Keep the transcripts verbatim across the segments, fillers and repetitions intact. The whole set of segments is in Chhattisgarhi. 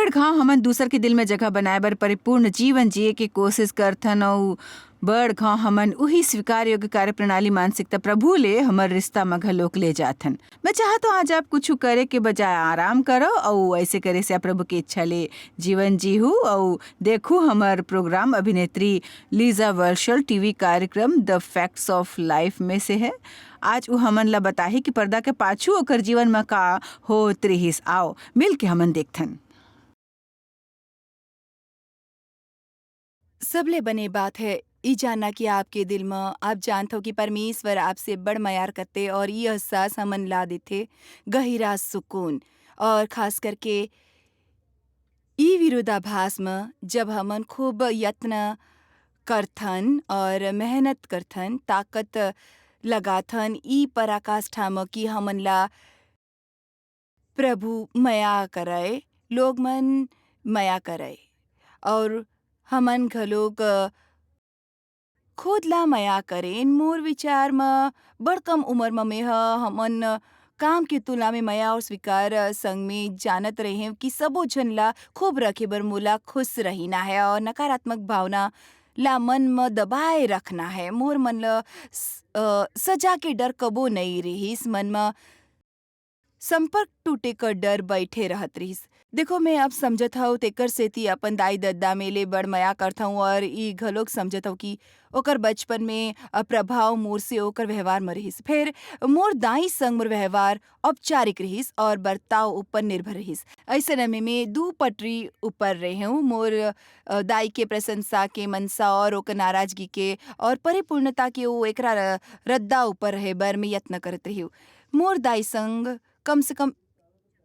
बड़ घांव हमन दूसर के दिल में जगह बनाए बर परिपूर्ण जीवन जिए के कोशिश करथन, अउ बड़ घांव हमन उही स्वीकार योग्य कार्यप्रणाली मानसिकता प्रभु ले हमर रिश्ता म घलोक ले जाथन। मैं चाहत हूँ, आज आप कुछ करे के बजाय आराम करो, अउ ऐसे करे से आप प्रभु की इच्छा ले जीवन जीहू, अउ देखू हमर प्रोग्राम अभिनेत्री लीजा वर्शल टीवी कार्यक्रम द फैक्ट्स ऑफ लाइफ में से है। आज वो हमन ला बताही कि पर्दा के पाछू ओकर जीवन म का होत रिहिस। आओ, मिल के हमन देखथन। सबले बने बात है ई जानना कि आपके दिल म आप जानत हो कि परमेश्वर आपसे बड़ मयार करते, और ई एहसास हमन ला देथे गहिरा सुकून। और खास करके ई विरोधाभास म, जब हमन खूब यत्न करथन और मेहनत करथन, ताकत लगाथन ई पराकाष्ठा म कि हमन ला प्रभु मया करय, लोग मन मया करय, और हमन घलोक खुद ला मया करेन। मोर विचार म बड़ कम उमर म मेंह हमन काम के तुलना में मया और स्वीकार संग में जानत रहेंव कि सबो झन ला खूब रखे बर मोला खुश रहिना है और नकारात्मक भावना ला मन म दबाए रखना है। मोर मन ल स-, अ, सजा के डर कबो नइ रिहिस। मन म संपर्क टूटे कर डर बैठे रहत रिहिस। देखो, मैं अब समझत हव, तेकर सेती अपन दाई ददा में ले बड़ मया करत हव और ई घलोक समझत हव कि ओकर बचपन में, अ, प्रभाव मोर से ओकर व्यवहार म रिहिस। फेर मोर दाई संग मोर व्यवहार औपचारिक रिहिस और बर्ताव ऊपर निर्भर रिहिस। अइसन में मैं दू पटरी ऊपर रहेंव, मोर, अ, दाई के प्रशंसा के मनसा और ओकर नाराजगी के, और परिपूर्णता के वो एकरा र-, रद्दा ऊपर रहे बर मैं यत्न करत रहिव। मोर दाई संग कम से कम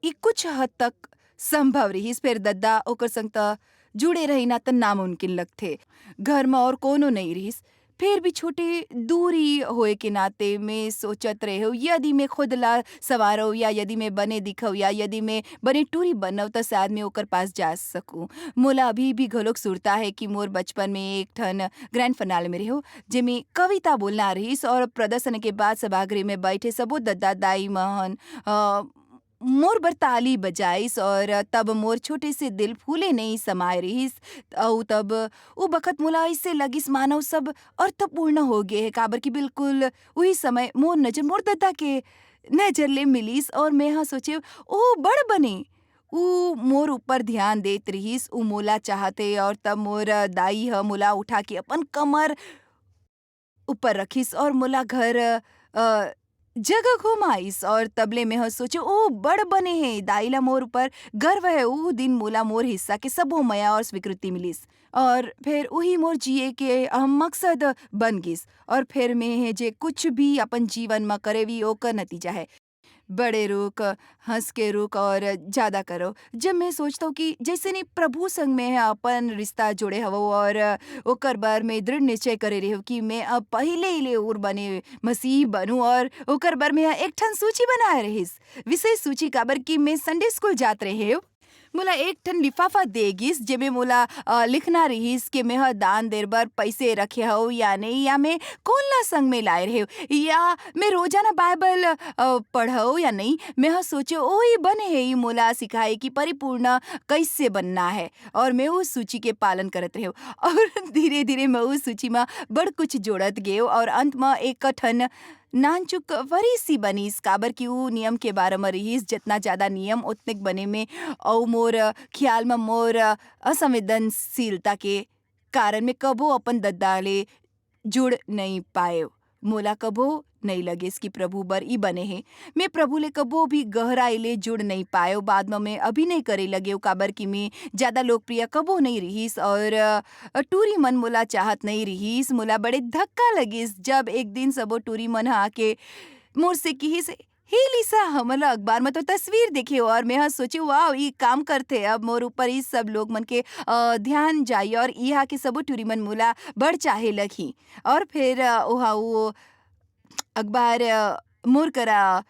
ई कुछ हद तक संभव रिहिस, फेर ददा ओकर संग त जुड़े रहिना त नामुमकिन लगथे। घर म और कोनो नइ रिहिस, फेर भी छोटे दूरी होए के नाते मैं सोचत रहेव, यदि मैं खुद ला संवारव या यदि मैं बने दिखव या यदि मैं बने टूरी बनव, त शायद मैं ओकर पास जा सकूं। मोला अभी भी घलोक सुरता है कि मोर बचपन में एक ठन ग्रैंड फिनाले में रहेव, जेमे कविता बोलना रिहिस और प्रदर्शन के बाद सभागृह में बैठे सबो ददा दाई महन, अ, मोर बर ताली बजाइस और तब मोर छोटे से दिल फूले नइ समाए रिहिस। अउ तब उ बखत मोला अइसे लगिस मानो सब अर्थपूर्ण हो गे हे, काबर कि बिल्कुल उही समय मोर नजर मोर ददा के नजर ले मिलिस और मैं ह सोचे, "ओ बड़ बने।" उ मोर ऊपर ध्यान देत रिहिस, उ मोला चाहत हे और तब मोर दाई ह मोला उठा के अपन कमर ऊपर रखिस और मोला घर, अ, जगह घुमाइस और तब ले मैं ह सोचे, "ओ बड़ बने हे, दाई ला मोर ऊपर गर्व हे।" उ दिन मोला मोर हिस्सा के सबो मया और स्वीकृति मिलिस और फेर उही मोर जिए के अहम मकसद बन गिस। और फेर मैं हे जे कुछ भी अपन जीवन म करेवी, ओकर नतीजा हे। बड़े रुख, हंस के रुख और ज्यादा करो। जब मैं सोचता हूँ कि जैसे नहीं प्रभु संग मैं ह अपन रिश्ता जोड़े हवो और ओकर बर मैं दृढ़ निश्चय करे रहे हूँ कि मैं अब पहले ही ले और बने मसीह बनूं और ओकर बर मैं ह एक ठन सूची बनाए रहिस, विशेष सूची, काबर कि मैं संडे स्कूल जात रहे हूँ। मोला एक ठन लिफाफा दे गिस, जेमे मोला, अ, लिखना रिहिस कि मैं ह दान देर बर पैसे रखे हव या नहीं, या मैं कोन ला संग में लाए रहे हूँ, या मैं रोजाना बाइबल, अ, पढ़व या नहीं। मैं ह सोचे, "ओ, ई बने हे, ई मोला सिखाए कि परिपूर्ण कैसे बनना है।" और मैं उस सूची के पालन करत रहे हूँ। और धीरे-धीरे मैं उस सूची म बड़ कुछ जोड़त गेव और अंत म एक ठन नानचुक वरिसी बनिस, काबर कि उ नियम के बारे म रिहिस, जतना ज्यादा नियम, ओतनेक बने में, अउ मोर ख्याल म मोर असंवेदनशीलता के कारण मैं कभू अपन ददा ले जुड़ नइ पाएव। मोला कभू नइ लगिस कि प्रभु बर ई बने हे। मैं प्रभु ले कभू भी गहराई ले जुड़ नइ पाएव। बाद म मैं अभिनय करे लगेव, काबर कि मैं ज्यादा लोकप्रिय कभू नइ रिहिस और, अ, टूरी मन मोला चाहत नइ रिहिस। मोला बड़े धक्का लगिस, जब एक दिन सबो टूरी मन ह आके मोर से किहिस, "हे लिसा, हमन ला अखबार म तो तस्वीर देखे हो," और मैं ह सोचे, "वाओ, ई काम करथे, अब मोर ऊपर ई सब लोग मन के, अ, ध्यान जाई और इहाँ के सबो टूरी मन मोला बड़ चाहे लगही।" और फिर, अ, ओहा वो अखबार, अ, मोर करा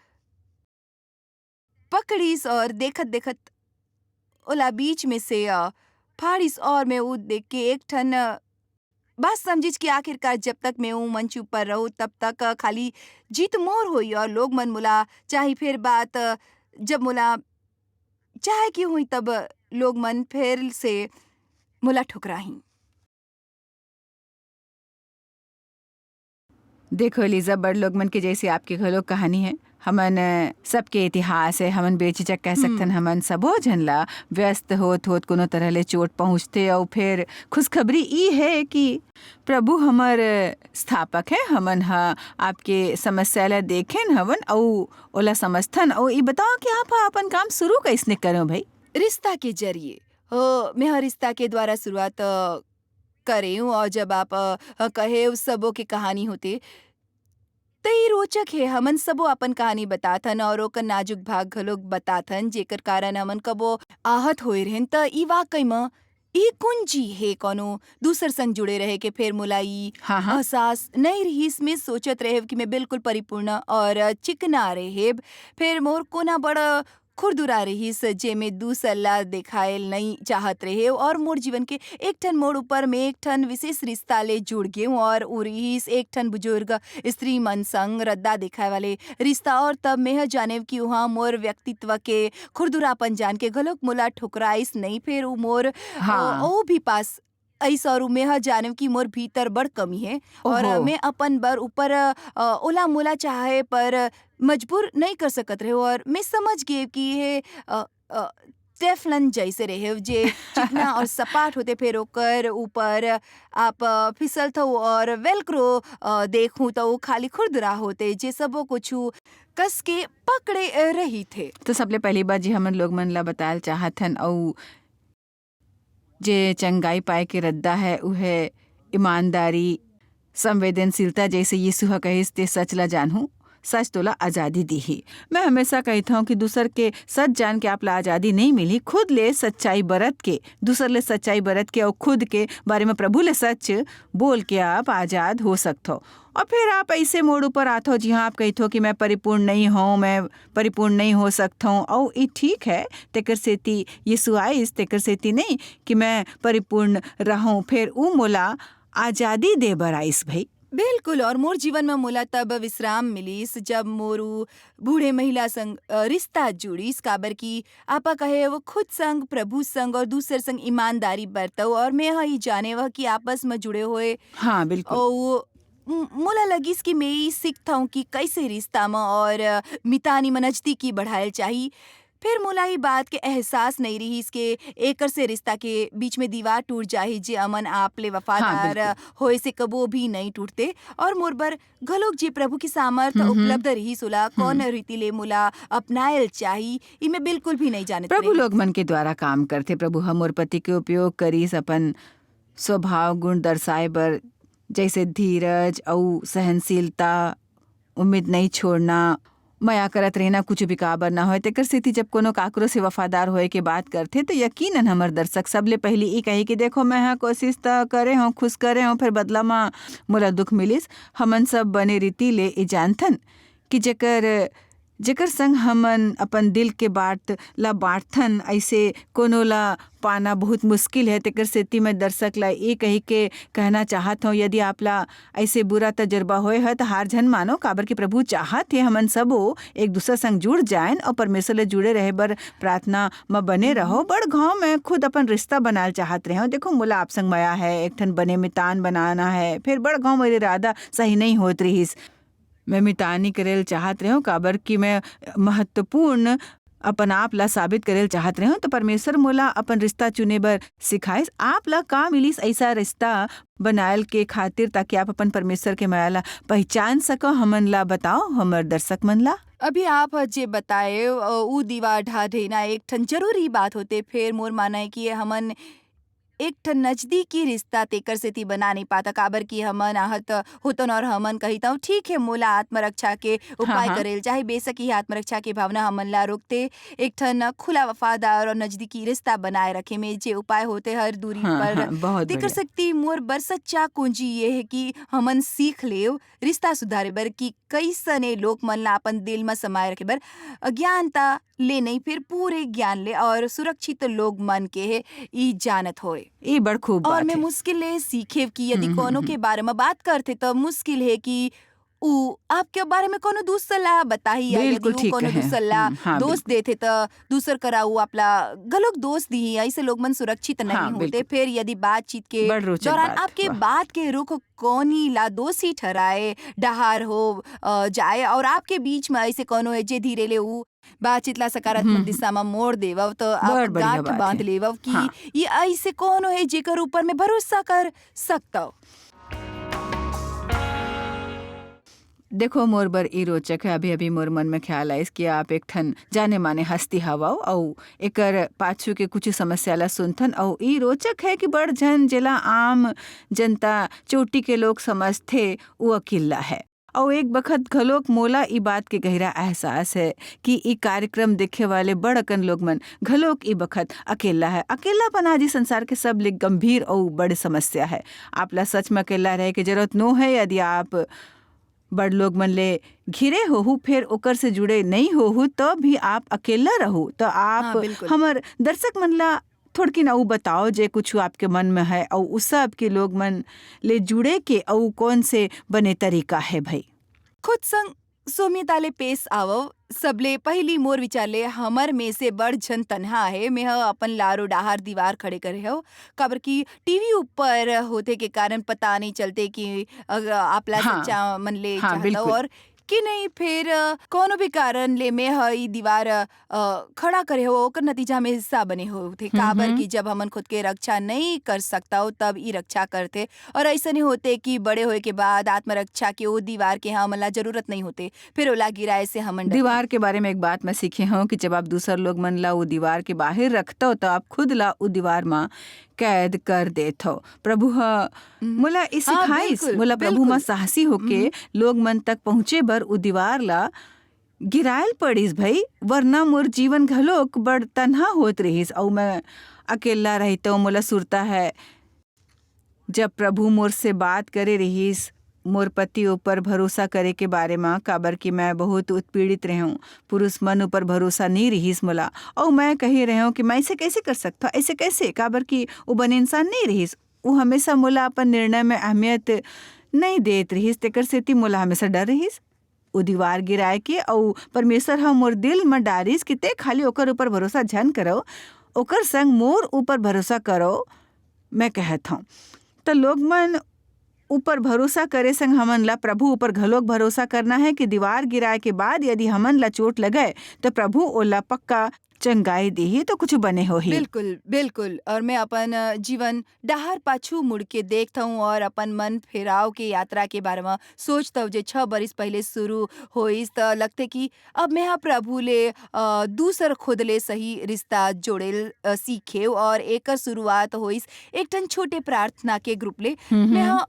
पकड़िस और देखत-देखत ओला बीच में से, अ, फाड़िस और मैं वो देख के एक ठन, अ, बात समझिस कि आखिरकार जब तक मैं वो मंच ऊपर रहूँ, तब तक, अ, खाली जीत मोर होई और लोग मन मोला चाही। फिर बात, अ, जब मोला चाहे क्यों हुई, तब लोग मन फेर से मोला ठुकराही। देखो एलिजा, बड़ लोग मन के जैसे आपके घलो कहानी है। हमन, अ, सबके इतिहास है, हमन बेझिझक कह सकथन, हम्म। हमन सबो झन ला व्यस्त होत होत कोनो तरह ले चोट पहुँचथे। अउ फेर खुशखबरी ई है कि प्रभु हमर स्थापक है, हमन ह आपके समस्या ला देखेन हवन अउ ओला समझथन। अउ ई बताओ कि आप ह अपन काम शुरू कैसने करेव भाई? रिश्ता के जरिए। हो, मैं ह रिश्ता के द्वारा शुरुआत, अ, करेव, अउ जब आप, अ, अ, कहे उस सबो के कहानी होते, त ई रोचक हे। हमन सबो अपन कहानी बताथन अउ ओकर नाजुक भाग घलोक बताथन, जेकर कारण हमन कबो आहत होए रहेन। त ई वाकई म ई कुंजी हे कोनो दूसर संग जुड़े रहे के। फेर मोला ई हाँ, हाँ। एहसास नइ रिहिस। मैं सोचत रहेव कि मैं बिल्कुल परिपूर्ण अउ चिकना रहेब। फेर मोर कोना बड़ खुरदुरा रिहिस, जेमे दूसर ला देखायल नइ चाहत रहेव, अउ मोर जीवन के एक ठन मोड़ ऊपर मैं एक ठन विशेष रिश्ता ले जुड़ गेव, अउ उ रिहिस एक ठन बुजुर्ग स्त्री मन संग रद्दा देखाय वाले रिश्ता। अउ तब मैं ह जानेव कि उहाँ मोर व्यक्तित्व के खुरदुरापन जान के घलोक मोला ठुकराइस नइ, फेर उ मोर, हाँ। अ, ओ भी पास अइस अउ मैं ह जानेव कि मोर भीतर बड़ कमी हे, अउ ओहो। मैं अपन बर ऊपर, अ, ओला मोला चाहे पर मजबूर नइ कर सकत रहेव, अउ मैं समझ गेव कि ये, अ, अ, टेफलन जैसे रहेव, जे चिकना अउ सपाट होते, फेर ओकर ऊपर आप, अ, फिसलथव अउ वेल्क्रो, अ, देखहूँ त वो खाली खुरदुरा होते, जे सबो कुछु कस के पकड़े, अ, रहिथे। तो सबले पहली बात जे हमन लोग मन ला बतायल चाहत हन, अउ जे चंगाई पाए के रद्दा है, उहे ईमानदारी, संवेदनशीलता, जैसे यीशु ह कहिस, "ते सच ला जानहूँ, सच तोला आजादी दीही।" मैं हमेशा कहिथौं कि दूसर के सच जान के आप ला आजादी नहीं मिली, खुद ले सच्चाई बरत के, दूसर ले सच्चाई बरत के अउ खुद के बारे में प्रभु ले सच बोल के आप आजाद हो सकथो। अउ फिर आप ऐसे मोड़ ऊपर आथो, जिहाँ आप कहिथो कि मैं परिपूर्ण नहीं हौं, मैं परिपूर्ण नहीं हो सकथौं, अउ ई ठीक है, तेकर सेती यीशु आइस, तेकर सेती नहीं कि मैं परिपूर्ण रहूं, फेर ऊ मोला आजादी दे बर आइस भई। बिल्कुल, अउ मोर जीवन म मोला तब विश्राम मिलिस, जब मोर ऊ बूढ़े महिला संग, अ, रिश्ता जुड़िस, काबर कि आपा कहे वो खुद संग, प्रभु संग अउ दूसर संग ईमानदारी बरतव, अउ मैं ह ई जानेव कि आपस म जुड़े होए हाँ, बिल्कुल। अउ म-, मोला लगिस कि मैं ई सीखथौं कि कैसे रिश्ता म अउ मितानी म नजदीकी बढ़ायल चाही। फेर मोला ई बात के एहसास नइ रिहिस के एकर से रिश्ता के बीच में दीवार टूट जाही, जे अमन आप ले हाँ, वफादार बिल्कुल। होए से कबो भी नइ टूटते। अउ मोर बर घलोक जे प्रभु की सामर्थ हम्म, हम्म। उपलब्ध रिहिस, ओला हम्म। कौन रीति ले मोला अपनायल चाही, ई मैं बिल्कुल भी नइ जानत प्रभु रहिस। लोग मन के द्वारा काम करथे। प्रभु ह मोर पति के उपयोग करिस अपन स्वभाव गुण दर्शाए बर, जैसे धीरज अउ सहनशीलता, उम्मीद नहीं छोड़ना, मया करत रहना, कुछ भी काबर ना होए। तेकर सेती जब कोनो काकरो से वफादार होए के बात करथे, त यकीनन हमर दर्शक सबले पहिली ई कही कि देखो, मैं ह कोशिश त करे हौं, खुश करे हौं, फेर बदला म मोला दुख मिलिस। हमन सब बने रीति ले ई जानथन कि जेकर, जेकर संग हमन अपन दिल के बात ला बांटथन, अइसे कोनो ला पाना बहुत मुश्किल है। तेकर सेती मैं दर्शक ला ए कहि के कहना चाहत हौं, यदि आप ला अइसे बुरा तजुर्बा होए है, त हार झन मानो, काबर कि प्रभु चाहत हे, हमन सबो एक दूसर संग जुड़ जाएन अउ परमेश्वर ले जुड़े रहे बर प्रार्थना म बने रहो। बड़ घाव मैं खुद अपन रिश्ता बनाल चाहत रहे हौं। देखो, मोला आप संग मया है, एक ठन बने मितान बनाना है, फिर बड़ घाव मेर इरादा सही नहीं होत रिहिस। मैं मितानी करेल चाहत रहेंव, काबर कि मैं महत्वपूर्ण अपन आप ला साबित करेल चाहत रहेंव, तो परमेश्वर मोला अपन रिश्ता चुने बर सिखाइस। आप ला का मिलिस ऐसा रिश्ता बनायल के खातिर, ताकि आप अपन परमेश्वर के मया ला पहचान सको? हमन ला बताओ, हमर दर्शक मन ला। अभी आप ह जे बताए, अ, ऊ दीवार ढा देना एक ठन जरूरी बात होते। फेर मोर मानना है कि ये हमन एक ठन नजदीकी रिश्ता तेकर सेती बना नहीं पाता, काबर कि हमन आहत होतन और हमन कहितन, "ठीक है, मोला आत्मरक्षा के उपाय हाँ। करेल चाही।" बेशक ये आत्मरक्षा के भावना हमन ला रोकते, एक ठन खुला, वफादार और नजदीकी रिश्ता बनाए रखे में जे उपाय होते हर दूरी हाँ, पर हाँ, बहुत तेकर बढ़िया। शक्ति मोर बर सच्चा कुंजी ये है कि हमन सीख लेव रिश्ता सुधारे बर कि कइसने लोग मन ला अपन दिल म समाए रखे बर अज्ञानता ले नहीं, फिर पूरे ज्ञान ले और सुरक्षित लोग मन के हे, ई जानत होए। ई बड़ खूब और बात मैं है। मुश्किल ले सीखेव कि यदि हम्म, हम्म, कोनो हम्म। के बारे म बात करथे, त मुश्किल हे कि उ आपके बारे में कोनो दूसर ला बताही, या यदि बिल्कुल उ ठीक कोनो कहे। दूसर ला हम्म, हाँ, दोष बिल्कुल। देथे, त दूसर करा उ आपला घलोक दोष दिही। ऐसे लोग मन सुरक्षित नहीं हाँ, होते। बिल्कुल। फिर यदि बातचीत के बड़ रोचक दौरान बात, आपके वाह। बात के रुख कोनी ला दोषी ठहराए, डहार हो, अ, जाए, और आपके बीच में ऐसे कोनो है जे धीरे ले उ बातचीत ला सकारात्मक हम्म, हम्म। दिशा में मोड़ देवव, त आप बड़ बढ़िया गांठ बात बांध है। लेवव कि हाँ। ये ऐसे कोनो है जेकर ऊपर में भरोसा कर सकतव। देखो, मोर बर ई रोचक है, अभी-अभी मोर मन में ख्याल आइस कि आप एक ठन जाने-माने हस्ती हवव, अउ एकर पाछू के कुछ समस्या ला सुनथन, अउ ई रोचक है कि बड़ झन, जेला आम जनता चोटी के लोग समझथे, वो अकेल्ला है। अउ एक बखत घलोक मोला ई बात के गहिरा एहसास है कि ई कार्यक्रम देखे वाले बड़ अकन लोग मन घलोक ई बखत अकेल्ला है। अकेल्लापन आज ई संसार के सबले गंभीर अउ बड़ समस्या है। आप ला सच में अकेल्ला रहे के जरूरत नो है। यदि आप बड़ लोग मन ले घिरे होहू, फेर ओकर से जुड़े नइ होहू, त भी आप अकेल्ला रहू। त आप हाँ, बिल्कुल। हमर दर्शक मन ला थोड़किन अउ बताओ, जे कुछ आपके मन में है, अउ उ सब के लोग मन ले जुड़े के अउ कौन से बने तरीका है भई? खुद संग सौम्यता ले पेश आवव। सबले पहिली मोर विचार ले, हमर में से बड़ झन तनहा हे। मेंह अपन लारो डाहर दीवार खड़े करे हव, काबर कि टीवी ऊपर होथे के कारण पता नइ चलते कि अग-, आपला हाँ। सच्चा मन ले हाँ, चाहत हव बिल्कुल। और कि नहीं, फेर, अ, कोनो भी कारण ले मेंह ई दीवार, अ, खड़ा करे हव, ओकर नतीजा हमेशा बने होथे। हम्म, काबर हम्म। कि जब हमन खुद के रक्षा नइ कर सकतव, तब ई रक्षा करथे। और अइसने होथे कि बड़े होए के बाद आत्मरक्षा के ओ दीवार के हमन ला जरूरत नइ होथे, फेर ओला गिराए से हमन डरथन। दीवार के बारे में एक बात मैं सीखे हव कि जब आप दूसर लोग मन ला ओ दीवार के बाहिर रखतव, त आप खुद ला ओ दीवार म कैद कर देथव। प्रभु ह हम्म। मोला ई हाँ, सिखाइस, बिल्कुल, मोला प्रभु म बिल्कुल। साहसी होके हम्म। लोग मन तक पहुँचे बर ओ दीवार ला गिरायल पड़िस भई, वरना मोर जीवन घलोक बड़ तनहा होत रिहिस, अउ मैं अकेल्ला रहितव। मोला सुरता है, जब प्रभु मोर से बात करे रिहिस, मोर पति ऊपर भरोसा करे के बारे म, काबर कि मैं बहुत उत्पीड़ित रेहेंव, पुरुष मन ऊपर भरोसा नइ रिहिस मोला, अउ मैं कहे रेहेंव कि मैं अइसे कइसे कर सकथव, अइसे कइसे, काबर कि वो बने इंसान नइ रिहिस, वो हमेशा मोला अपन निर्णय में अहमियत नइ देत रिहिस, तेकर सेती मोला हमेशा डर रिहिस। ओ दीवार गिराए के, अउ परमेश्वर ह मोर दिल म डारिस कि ते खाली ओकर ऊपर भरोसा झन करव, ओकर संग मोर ऊपर भरोसा करव, मैं कहत हंव। त लोग मन ऊपर भरोसा करे संग हमन ला प्रभु ऊपर घलोक भरोसा करना है कि दीवार गिराए के बाद यदि हमन ला चोट लगय, त प्रभु ओला पक्का चंगाई देही, तो कुछ बने होही। बिल्कुल, बिल्कुल। और मैं अपन, अ, जीवन डहार पाछू मुड़ के देखथंव और अपन मन फेराव के यात्रा के बारे म सोचथंव, जे छह बरिस पहिले शुरू होइस, त लगथे कि अब मेंह प्रभु ले, अ, दूसर खुद ले सही रिश्ता जोड़े ल, अ, सीखेव और एकर शुरुआत होइस एक ठन छोटे प्रार्थना के group ले। हम्म, हम्म। मेंह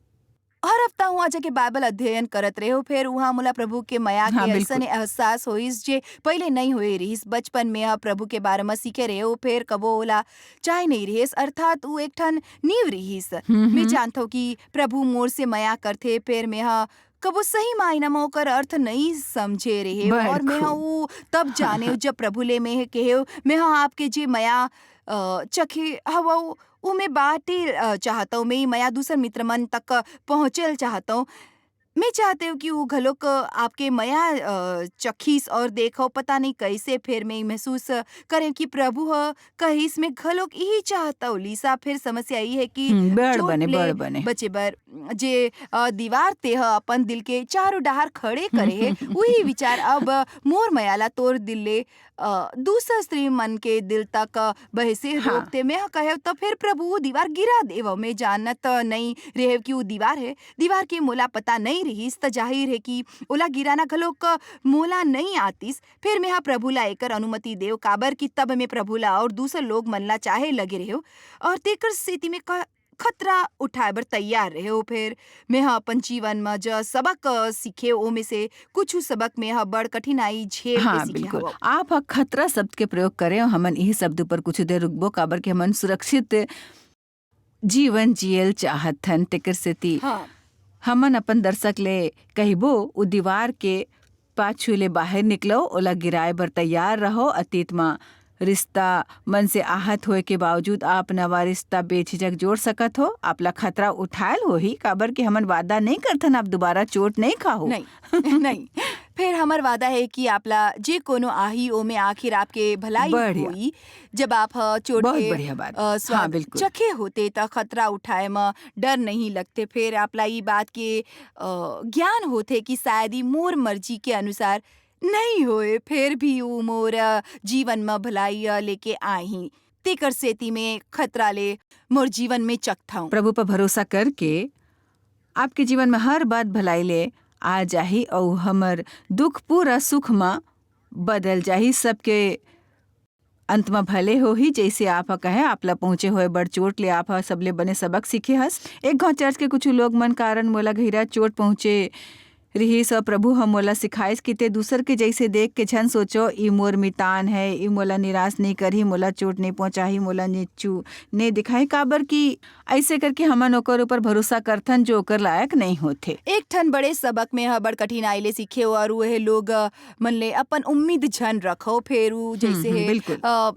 हर हफ्ता उहाँ जाके बाइबल अध्ययन करत रेहेंव, फेर उहाँ मोला प्रभु के मया हाँ, के बिल्कुल। अइसने एहसास होइस, जे पहिले नइ होए रिहिस। बचपन में ह प्रभु के बारे म सीखे रेहेंव, फेर कबो ओला चाहे नइ रिहिस, अर्थात उ एक ठन नींव रिहिस। हम्म, मैं हम्म। जानथंव कि प्रभु मोर से मया करथे, फेर मेंह कबो सही मायना म ओकर अर्थ नइ समझे रेहेंव, और मेंह बरखू। उ तब जानेंव, जब प्रभु ले मेंह केहेंव, मेंह आपके जे मया, अ, चखे हवव, उमे बांटे, अ, चाहतंव, मैं ई मया दूसर मित्र मन तक पहुँचे ल चाहतंव। मैं चाहतेंव कि उ घलोक आपके मया, अ, चखिस और देखव, पता नहीं कइसे फेर मैं ई महसूस करेंव कि प्रभु ह कहिस, मैं घलोक इही चाहतंव। लिसा, फेर समस्या ई हे कि हम्म, बड़ चोट बने, ले बड़ बने। बचे बर जे, अ, दीवार तेह अपन दिल के चारों डहार खड़े करे हे, उही विचार अब मोर मया ला तोर दिल ले अ, दूसर स्त्री मन के दिल तक, अ, बहे से हाँ। रोकथे। मेंह कहेंव, त फेर प्रभु दीवार गिरा देवव। मैं जानत नइ रेहेंव कि उ दीवार हे। दीवार के मोला पता नइ रिहिस, त जाहिर हे कि ओला गिराना घलोक मोला नइ आतिस। फेर मेंह प्रभु ला एकर अनुमति देंव, काबर कि तब मैं प्रभु ला और दूसर लोग मन ला चाहे लगे रेहेंव, और तेकर सेती मैं क-, खतरा उठाए बर तैयार रेहेंव। फेर मेंह अपन जीवन म ज सबक, अ, सीखेंव, ओमे से कुछु सबक मेंह बड़ कठिनाई झेल के हाँ, सीखे बिल्कुल। हवंव। आप ह खतरा शब्द के प्रयोग करेंव, हमन इही शब्द ऊपर कुछु देर रुकबो, काबर कि हमन सुरक्षित जीवन जियल चाहत हन, तेकर सेती हाँ। हमन अपन दर्शक ले कहिबो, उ दीवार के पाछू ले बाहिर निकलव, ओला गिराए बर तैयार रहव। अतीत म रिश्ता मन से आहत होए के बावजूद आप नवा रिश्ता बेझिझक जोड़ सकत हो। आप ला खतरा उठायल होही, काबर कि हमन वादा नहीं करथन आप दोबारा चोट नहीं खाहू। नहीं, नहीं। फिर हमर वादा है कि आप ला जे कोनो आही, ओमे आखिर आपके भलाई बढ़िया। होई। जब आप ह, चोट बहुत के बढ़िया बात। अ, स्वाद हाँ, बिल्कुल। चखे होते, त खतरा उठाए म डर नहीं लगते। फिर आप ला ई बात के अ, ज्ञान होते कि शायद ई मोर मर्जी के अनुसार नहीं होए, फिर भी ऊ मोर अ, जीवन म भलाई अ, लेके आही। तेकर सेती में खतरा ले मोर जीवन में चखथौं। प्रभु पर भरोसा करके आपके जीवन में हर बात भलाई ले आ जाही, अउ हमर दुख पूरा सुख म बदल जाही। सबके अंत म भले होही। जैसे आप ह कहे, आप ला पहुँचे होए बड़ चोट ले आप ह सबले बने सबक सीखे हस। एक घाव चर्च के कुछ लोग मन कारण मोला गहिरा चोट पहुँचे रिहिस, अउ प्रभु ह मोला सिखाइस कि ते दूसर के जैसे देख के झन सोचो, ई मोर मितान है, ई मोला निराश नहीं करही, मोला चोट नहीं पहुँचाही, मोला नीचू नहीं दिखाही, काबर कि ऐसे करके हमन ओकर ऊपर भरोसा करथन जो ओकर लायक नहीं होथे। एक ठन बड़े सबक में ह बड़ कठिनाई ले सीखे, और वह लोग अ, मन ले अपन उम्मीद झन रखो। फिर ऊ जैसे हम्म, है बिल्कुल। अ,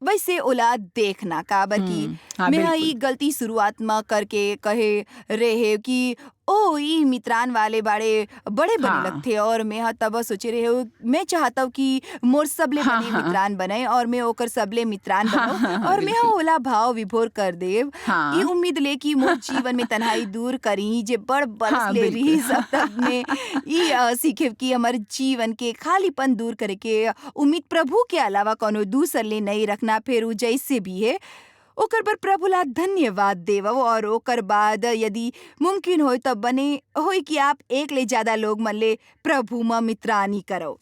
वैसे ओला देखना, काबर कि हम्म, हाँ, मैं ह बिल्कुल। ई गलती शुरुआत म करके कहे रहे कि ओ, ई मित्रान वाले बड़े बड़े बने हाँ। लगथे, और मैं ह तब सोचे रहे हूँ, मैं चाहता हूँ कि मोर सबले हाँ, बने हाँ। मित्रान बने और मैं ओकर सबले मित्रान हाँ, बनूं, हाँ, हाँ, और मैं ह बिल्कुल। ओला भाव विभोर कर देव। हाँ। ई उम्मीद ले कि मोर जीवन में तन्हाई दूर करी, जे बड़ बरस हाँ, ले बिल्कुल। रही सब तक में ई अ, सीखे कि हमर जीवन के खालीपन दूर करे के उम्मीद प्रभु के अलावा कोनो दूसर ले नहीं रखना। फिर ऊ जैसे भी है, ओकर बर प्रभु ला धन्यवाद देवव, और ओकर बाद यदि मुमकिन होय, त बने होय कि आप एक ले ज्यादा लोग मन ले प्रभु म मित्रानी करव।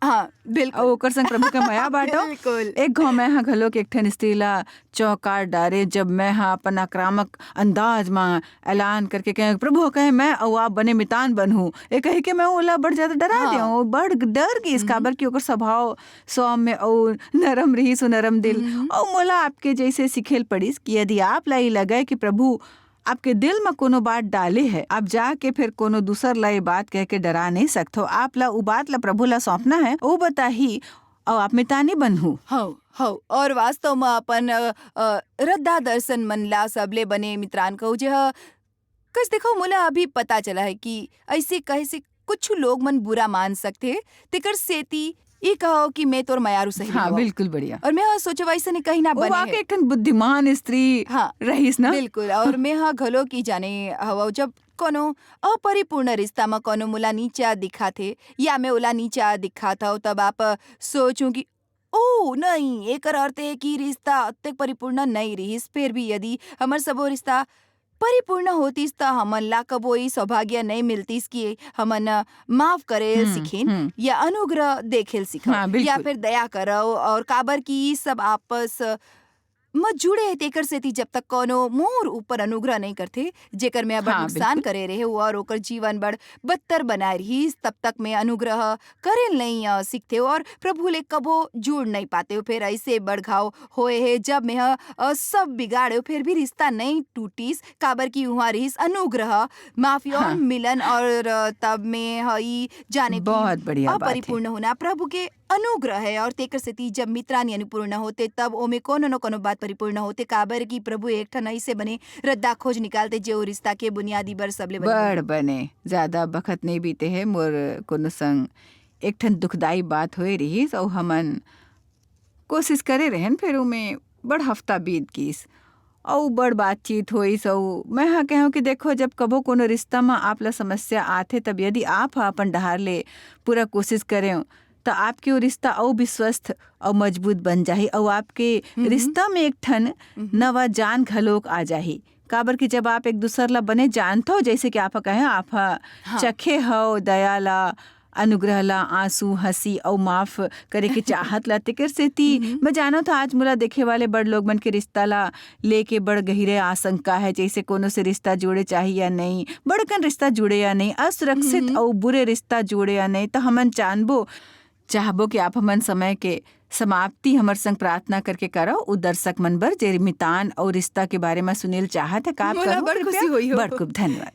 हाँ, बिल्कुल। अउ ओकर संग प्रभु के मया बांटो। बिल्कुल। एक घाव मैं ह घलोक एक ठन स्त्री ला चौंका डारे, जब मैं ह अपन आक्रामक अंदाज म ऐलान करके कहे, "प्रभु ह कहे, मैं अउ आप बने मितान बनहूं।" ए कहि के मैं ओला बड़ ज्यादा डरा हाँ। देवं। बड़ डर गिस, काबर कि ओकर स्वभाव सौम्य अउ नरम रिहिस, उ नरम दिल। अउ मोला आपके जैसे सिखेल पड़िस कि यदि आप ला ई लगे कि प्रभु आपके दिल म कोनो बात डाले है, आप जाके फिर कोनो दूसर ला ये बात कह के डरा नहीं सकथो। आप ला उ बात ला प्रभु ला सौंपना है, उ बताही, अउ आप मितानी बनहू। हौ, हौ। और वास्तव म अपन, अ, अ, रद्दा दर्शन मन ला सबले बने मित्रान कहू, जे ह, कस देखो, मोला अभी पता चला है कि ऐसे कहे से कुछ लोग मन बुरा मान सकथे, तेकर सेती ई कहो कि मैं तोर मयारू सहेली हाँ, हवं। बिल्कुल बढ़िया। और मैं ह सोचो, वैसे नहीं कहीं ना वो बने वाकई है। एक ठन बुद्धिमान स्त्री हाँ, रहिस ना। बिल्कुल। और मैं ह घलो की जाने हवं, जब कोनो अपरिपूर्ण रिश्ता म कोनो मोला नीचा दिखाथे या मैं ओला नीचा दिखात हव, तब आप सोचूं कि ओ नहीं, एकर अर्थ है कि रिश्ता अतेक परिपूर्ण नहीं रिहिस। फिर भी यदि हमर सबो रिश्ता परिपूर्ण होतिस, त हमन ला कबो ई सौभाग्य नहीं मिलतिस कि हमन माफ करे हम्म, सीखेन हम्म। या अनुग्रह देखेल सीखव हाँ, बिल्कुल। या फिर दया करव। और काबर कि ई सब आपस म जुड़े हे, तेकर सेती जब तक कोनो मोर ऊपर अनुग्रह नहीं करथे, जेकर मैं बड़ हाँ, नुकसान बिल्कुल। करे रहे हूँ और ओकर जीवन बड़ बदतर बनाए रहिस, तब तक मैं अनुग्रह करे नहीं, अ, सीखथे और प्रभु ले कबो जुड़ नहीं पाते। फिर ऐसे बड़ घाव होए हे, जब मैं ह, अ, सब बिगाड़े, फिर भी रिश्ता नहीं टूटिस, काबर कि उहाँ रहिस अनुग्रह, माफी और हाँ। मिलन। और, अ, तब मैं ह ई जाने कि बहुत बढ़िया बात है। अपरिपूर्ण होना प्रभु के अनुग्रह है, और तेकर सेती जब मित्रानी अनुपूर्ण होते, तब ओमे कोनो न कोनो बात परिपूर्ण होते, काबर कि प्रभु एक ठन ऐसे बने रद्दा खोज निकालते, जे ओ रिश्ता के बुनियादी बर सबले बने बड़ होही। बने, ज्यादा बखत नहीं बीते है, मोर कोनो संग एक ठन दुखदाई बात होए रहिस, अउ हमन कोशिश करे रहन, फिर ओमे बड़ हफ्ता बीत गिस, अउ बड़ बातचीत होइस, अउ मैं ह कहूँ कि देखो, जब कभो कोनो रिश्ता म आप ला समस्या आथे, तब यदि आप ह अपन डहार ले पूरा कोशिश करें, त आपके वो रिश्ता अउ विश्वस्त अउ मजबूत बन जाही, अउ आपके हम्म। रिश्ता में एक ठन हम्म। नवा जान घलोक आ जाही। काबर कि जब आप एक दूसर ला बने जानथो, जैसे कि आप ह कहे, आप ह हाँ। चखे हव दया ला, अनुग्रह ला, आंसू, हंसी अउ माफ करे के चाहत ला, तेकर सेती हम्म। मैं जानत हव, आज मोला देखे वाले बड़ लोग मन के रिश्ता ला लेके बड़ गहिरे आशंका है, जैसे कोनो से रिश्ता जोड़े चाही या नहीं, बड़कन रिश्ता जुड़े या नहीं, असुरक्षित हम्म। अउ बुरे रिश्ता जुड़े या नहीं, त हमन जानबो चाहबो कि आप हमन समय के समाप्ति हमर संग प्रार्थना करके करव, उ दर्शक मन बर जे मितान अउ रिश्ता के बारे में सुनेल चाहत है, का आप मोला करहु बड़ कृपया? खुशी होई हो। बड़ खूब धन्यवाद।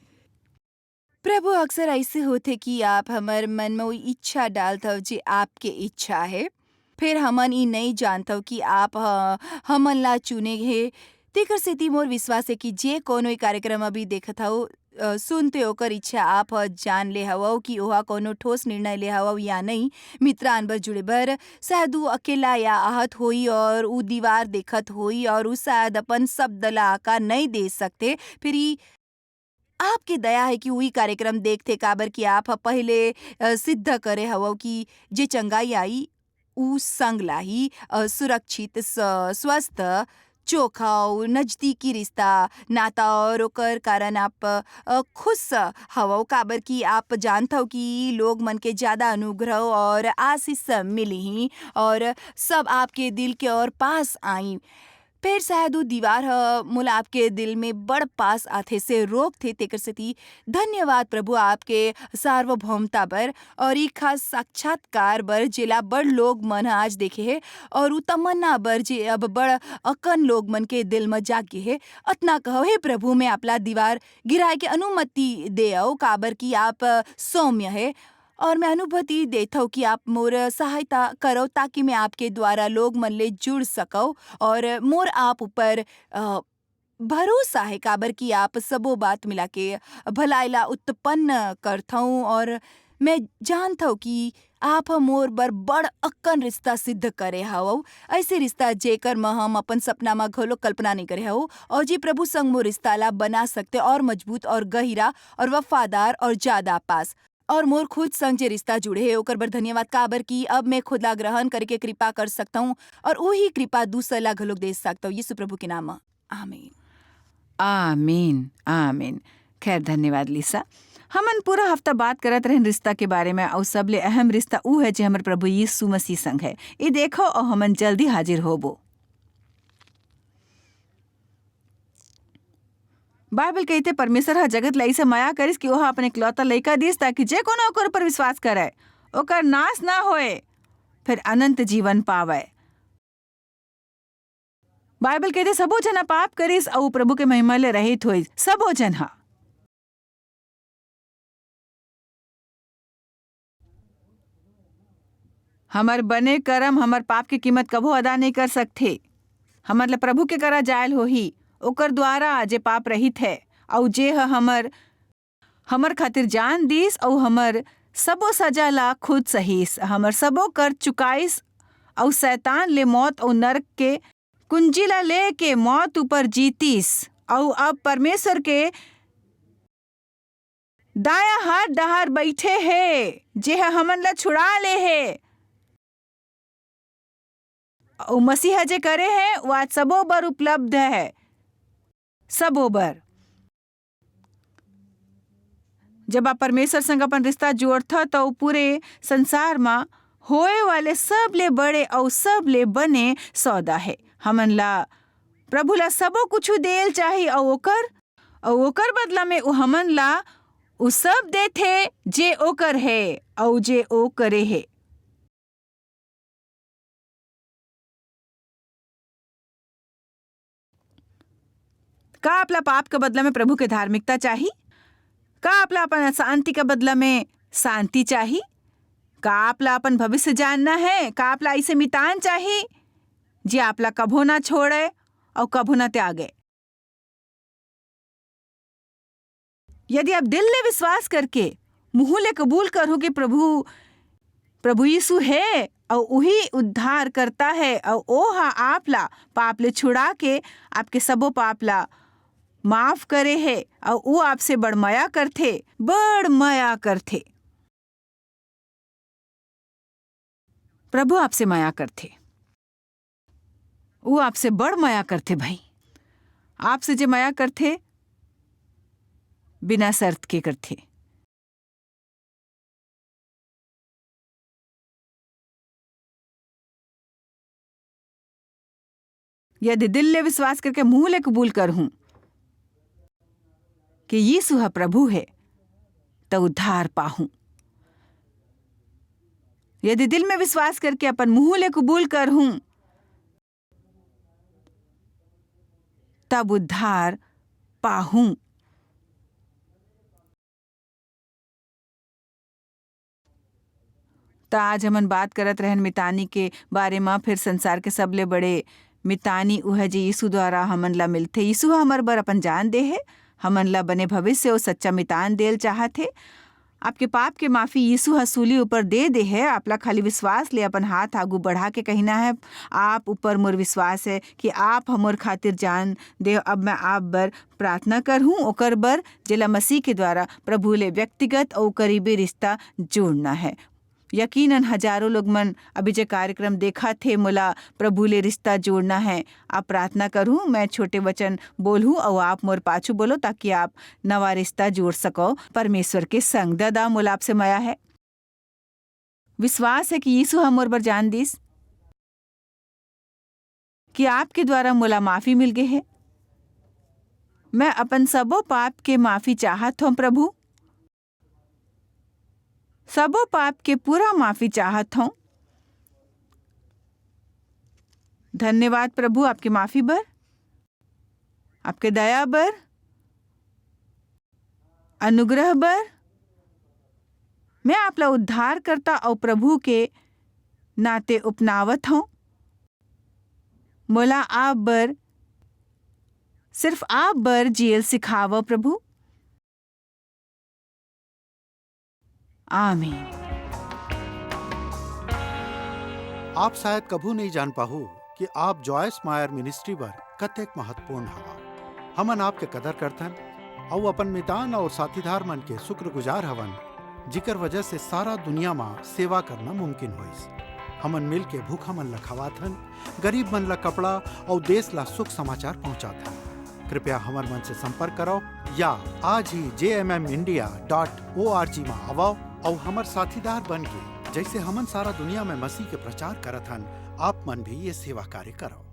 प्रभु, अक्सर ऐसे होथे कि आप हमर मन में वो इच्छा डालत हव, जे आपके इच्छा है। फेर हमन ई नइ जानथव कि आप ह, हमन ला चुने हे। तेकर सेती मोर विश्वास हे कि जे कोनो ई कार्यक्रम अभी देखत हव, अ, सुनत हे, ओकर इच्छा आप ह जान ले हवव कि ओहा कोनो ठोस निर्णय ले हवव या नहीं। मित्रान बर जुड़े बर शायद ऊ अकेला या आहत होई और ऊ दीवार देखत होई और ऊ शायद अपन शब्द ला आकार नहीं दे सकते। फिर ई आपके दया हे कि ऊ ई कार्यक्रम देखथे, काबर कि आप ह पहिले, अ, सिद्ध करे हवव कि जे चंगाई आई, ऊ संग लाही, अ, सुरक्षित, स-, स्वस्थ, चोखा अउ नजदीकी रिश्ता, नाता और ओकर कारण आप, अ, खुश हवव, काबर कि आप जानथव कि लोग मन के ज्यादा अनुग्रह और आशीष मिलही और सब आपके दिल के और पास आई। फेर शायद ऊ दीवार ह मोला आपके दिल में बड़ पास आथे से रोकथे, तेकर सेती धन्यवाद प्रभु आपके सार्वभौमता बर और ई खास साक्षात्कार बर, जेला बड़ लोग मन ह आज देखे हे और ऊ तमन्ना बर, जे अब बड़ अकन लोग मन के दिल म जाग गे हे। अतना कहो, हे प्रभु, मैं आपला दीवार गिराए के अनुमति देव, काबर कि आप, अ, सौम्य हे और मैं अनुभूति देथव कि आप मोर सहायता करव, ताकि मैं आपके द्वारा लोग मन ले जुड़ सकव और मोर आप ऊपर, अ, भरोसा हे, काबर कि आप सबो बात मिला के भलाई ला उत्पन्न करथव और मैं जानथव कि आप ह मोर बर बड़ अक्कन रिश्ता सिद्ध करे हवव, ऐसे रिश्ता जेकर म हम अपन सपना म घलो कल्पना नहीं करे हवव और जे प्रभु संग मोर रिश्ता ला बना सकते और मजबूत और गहिरा और वफादार और ज्यादा पास। और मोर खुद संग जे रिश्ता जुड़े हे ओकर बर धन्यवाद, काबर कि अब मैं खुद ला ग्रहण करे के कृपा कर सकता हूँ और वही कृपा दूसर ला घलोक दे सकता हूँ। यीशु प्रभु के नाम म, आमीन। आमीन, आमीन। खैर, धन्यवाद लिसा। हमन पूरा हफ्ता बात करत रहन रिश्ता के बारे में, अउ सबले अहम रिश्ता ऊ है जे हमर प्रभु यीशु मसीह संग है। ई देखो, अउ हमन जल्दी हाजिर होबो। बाइबल कहिथे, परमेश्वर ह जगत ला अइसे मया करिस कि ओह अपन एकलौता लइका दिस, ताकि जे कोनो ओकर ऊपर विश्वास करय, ओकर नाश ना होए, फिर अनंत जीवन पावय। बाइबल कहिथे, सबो झन ह पाप करिस अउ प्रभु के महिमा ले रहित होइस। सबो झन ह। हमर बने करम हमर पाप के कीमत कभू अदा नइ कर सकथे। हमर ल प्रभु के करा जायल होही, ओकर द्वारा जे पाप रहित हे, अउ जे ह हमर, हमर खातिर जान दीस, अउ हमर सबो सजा ला खुद सहीस, हमर सबो कर्ज चुकाइस, अउ शैतान ले मौत अउ नरक के कुंजी ला लेके मौत ऊपर जीतिस, अउ अब परमेश्वर के दायां हाथ डहार बइठे हे, जेह हमन ला छुड़ा ले हे। अउ मसीह जे करे हे, वो आज सबो बर उपलब्ध हे, सबो बर। जब आप परमेश्वर संग अपन रिश्ता जोड़था, त वो पूरे संसार म होए वाले सबले बड़े अउ सबले बने सौदा हे। हमन ला प्रभु ला सबो कुछु देल चाही, अउ ओकर, अउ ओकर बदला में वो हमन ला वो सब देथे, जे ओकर हे अउ जे वो करे हे। का आपला पाप के बदला में प्रभु के धार्मिकता चाही? का आपला अपन अशांति के बदला में शांति चाही? का आपला अपन भविष्य जानना है? का आपला ऐसे मितान चाही, जे आपला कभो ना छोड़े अउ कभो ना त्यागे? यदि आप दिल ले विश्वास करके मुंह ले कबूल करहू कि प्रभु, प्रभु यीशु हे अउ उही उद्धार करता है अउ ओ हा आप ला पाप ले छुड़ा के आपके सबो पाप ला माफ करे हे अउ वो आपसे बड़ मया करथे, बड़ मया करथे। प्रभु आपसे मया करथे। वो आपसे बड़ मया करथे भाई। आपसे जे मया करथे, बिना शर्त के करथे। यदि दिल ले विश्वास करके मुंह ले कबूल करहूं कि यीशु ह प्रभु हे, त उद्धार पाहूं। यदि दिल में विश्वास करके अपन मुंह ले कबूल करहूं, तब उद्धार पाहूं। त आज हमन बात करत रहन मितानी के बारे म, फेर संसार के सबले बड़े मितानी उहे जे यीशु द्वारा हमन ला मिलथे। यीशु ह हमर बर अपन जान दे हे, हमन ला बने भविष्य अउ सच्चा मितान देल चाहत हे। आपके पाप के माफी यीशु ह सूली ऊपर दे दे हे। आप ला खाली विश्वास ले अपन हाथ आगू बढ़ा के कहिना हे, "आप ऊपर मोर विश्वास हे कि आप ह मोर खातिर जान दे। अब मैं आप बर प्रार्थना करहूं, ओकर बर जेला मसीह के द्वारा प्रभु ले व्यक्तिगत अउ करीबी रिश्ता जोड़ना हे।" यकीनन हजारों लोग मन अभी जे कार्यक्रम देखत हे, मोला प्रभु ले रिश्ता जोड़ना हे। आप प्रार्थना करहूं, मैं छोटे वचन बोलहूं अउ आप मोर पाछू बोलो, ताकि आप नवा रिश्ता जोड़ सको परमेश्वर के संग। दादा, मोला आपसे मया हे, विश्वास हे कि यीशु ह मोर बर जान दिस, कि आपके द्वारा मोला माफी मिल गे हे। मैं अपन सबो पाप के माफी चाहत हौं प्रभु, सबो पाप के पूरा माफी चाहत हौं। धन्यवाद प्रभु, आपके माफी बर, आपके दया बर, अनुग्रह बर। मैं आप ला उद्धारकर्ता अउ प्रभु के नाते अपनावत हौं। मोला आप बर, सिर्फ आप बर जियल सिखावव प्रभु। आमीन। आप शायद कभू नइ जान पाहू कि आप जॉयस मायर मिनिस्ट्री बर कतेक महत्वपूर्ण हवा। हमन आपके कदर करथन अउ अपन मितान अउ साथीदार मन के शुक्रगुजार हवन, जिकर वजह से सारा दुनिया म सेवा करना मुमकिन होइस। हमन मिल के भूखा मन ल खवाथन, गरीब मन ल कपड़ा अउ देश ल सुख समाचार पहुंचाथन। कृपया हमर मन से संपर्क करव या आज ही J M M India dot O R G म आवव अउ हमर साथीदार बन के, जइसे हमन सारा दुनिया म मसीह के प्रचार करत हन, आप मन भी ये सेवा कार्य करव।